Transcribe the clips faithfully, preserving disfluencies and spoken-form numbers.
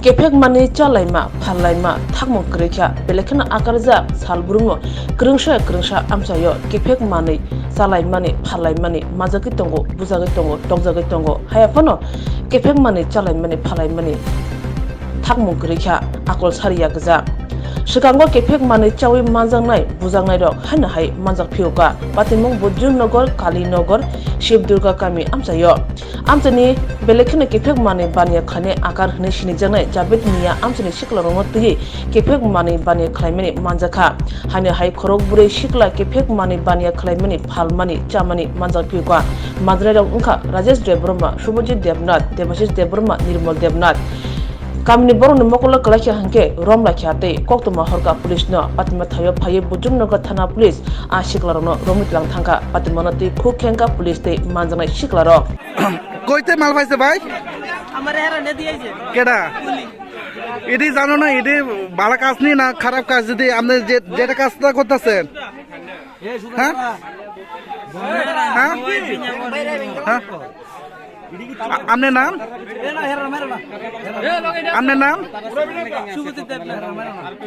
Kephek manwi chalaima, phallaima, thakmung kwrwi kha, belai kheno akarjak sal brumno kwrwngsa kwrwngsa amchaio kephek manwi chalaimani, phallaimani manjagwi tongo, bujagwi tongo, tokjagwi tongo. Haiya phano kephek manwi chalaimani, phallaimani thakmung kwrwi kha, akol sari ya gwja. Swkango kephek manwi chawi manjaknai, bujaknairok haino hai manjak phiyokha. Patimung Bujung Nogor, Kali Nogor, Shiv Durga kami amchaio. Amchaini belai kheno kephek manwi baniya khlainai akar hwnwi sinijaknai Jabed Miya amchaini siklorokno twiwi kephek manwi baniya khlaimani manjakha. Haino hai khorok bwrwi sikla kephek manwi baniya khlaimani, phalmani, chamani manjak phiyokha. Manjaknairok wngkha Rajesh Debbarma, Subhajit Debnath, Debashish Debbarma, Nirmal Debnath. Kamini borokni mokolo kwlaikha hwnkhe romlaikha tei koktwma horkha police no. Patima thaio phaiwi Bujung Nogor thana police a siklarokno romwi tlang thangkha. Patimano twi khuk khengkha police tei manjaknai siklarok. Koite mal paise bhai? Amare hera ne diye je. Keda? Idi jano na, idi bhalo kaj ni na kharap kaj, jodi apni je, jeta kaj ta kortasen? Ha? Ha? Ha? আ-, আপনার নাম? আপনার নাম?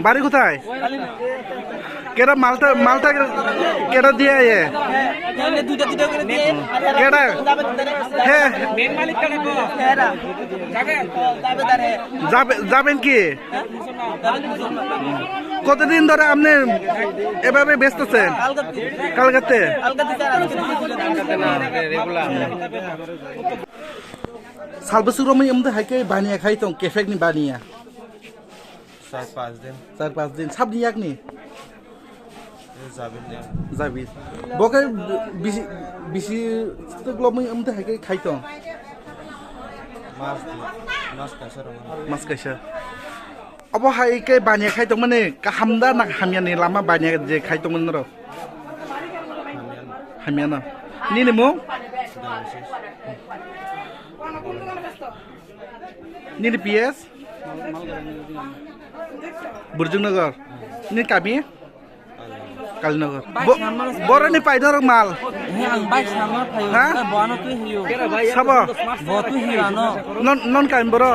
বাড়ি কোথায়? কেডা মালটা, মালটা কেডা দিয়া এ? কেডা? হে। যাবে-, যাবেন কি? কতদিন ধরে আপনি এভাবে বেচতেছেন? কালকাতে? Salbwswk romwi wngtwi hai khe baniya khai tong, kephek ni baniya. Char panch din. Char panch din. Sabni yakni? Jabi. Bo khe bisi, bisi twk lobwi wngtwi hai khe khai tong? Mas di, mas kaisa rwmani. Mas kaisa. Obo hai khe baniya khai tongmani kaham da na hamya ni lama baniya je khai tongmani norok? Hamya no. Nini mung? Nini P S? Burjung Nagar. Nini kami? Kalinagar. Boroni paidor mal. He, ang bike sama phayo. Ha? Boano twi hiyo. Sabo? Bo twi hiyo ano. Non, non kain boro?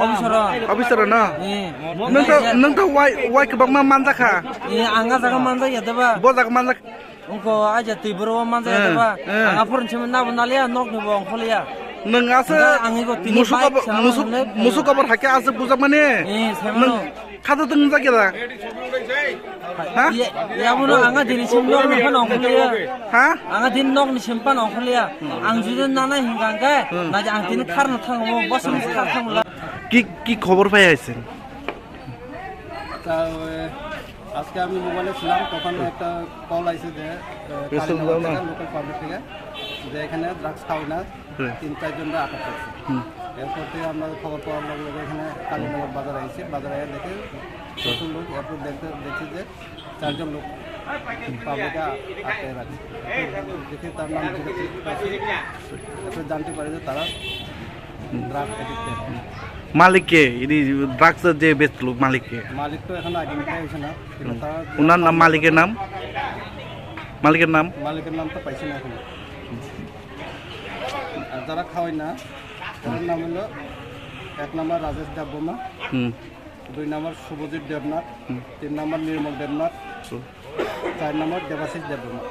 Obisoro. Obisoro no? Eh. Nung to, nung to wai, wai kebak ma manjakha. Eh, ang a jaga manjak ya deba. Bo jaga manjak. Ungko aja twi boro manjak ya deba. Eh. Ang aphor nchim na bo naliya nok ni bo ongkholiya. Nung asa musuk, musuk, musuk abor hakhe asa bujak mani. Eh, semano. Khato tong jak ya da? Ha? Ya, ya, bono anga dini sim nok ni phano ongkhorliya. Ha? Anga dini nok ni sim phano ongkhorliya. Ang judi nanai hingka hingke, hmm, naji ang tini kharno thango, bosom kharno thango. কি, কি খবর পাই আছেন? তা, ওই, আজকে আমি মোবাইলে ছিলাম, তখন একটা কল আইছে যে, আহ, কালীনগর থেকে, লোকাল পাবলিক থেকে, যে এখানে ড্রাগস খাওয়ায় না, হুম। তিন চারজনকে আটক করছে। হুম। এরপর থেকে আমরা খবর পাওয়ার লগে লগে এখানে কালীনগর বাজারে আইছি, বাজারে আইয়া দেখে প্রচুর লোক, এরপর দেখতে, দেখছি যে চারজন লোক পাবলিকে আটকে রাখছে। দেখে তার নাম জিজ্ঞাসা করছি, এরপর জানতে পারি যে তারা ড্রাগ অ্যাডিক্টেড। মালিক কে? ইনি ড্রাগস যে বেচলো, মালিক কে? মালিক তো এখনো আইডেন্টিফাই হয়েছে না, কিন্তু হুম। তারা ওনার নাম, মালিকের নাম? মালিকের নাম? মালিকের নাম তো পাইছি না এখনো। আর যারা খাওয়ায় না, তাদের নাম হলো এক নম্বর রাজেশ দেববর্মা, হুম। দুই নম্বর শুভজিৎ দেবনাথ, হুম। তিন নম্বর নির্মল দেবনাথ, হুম। চার নম্বর দেবাশিস দেববর্মা।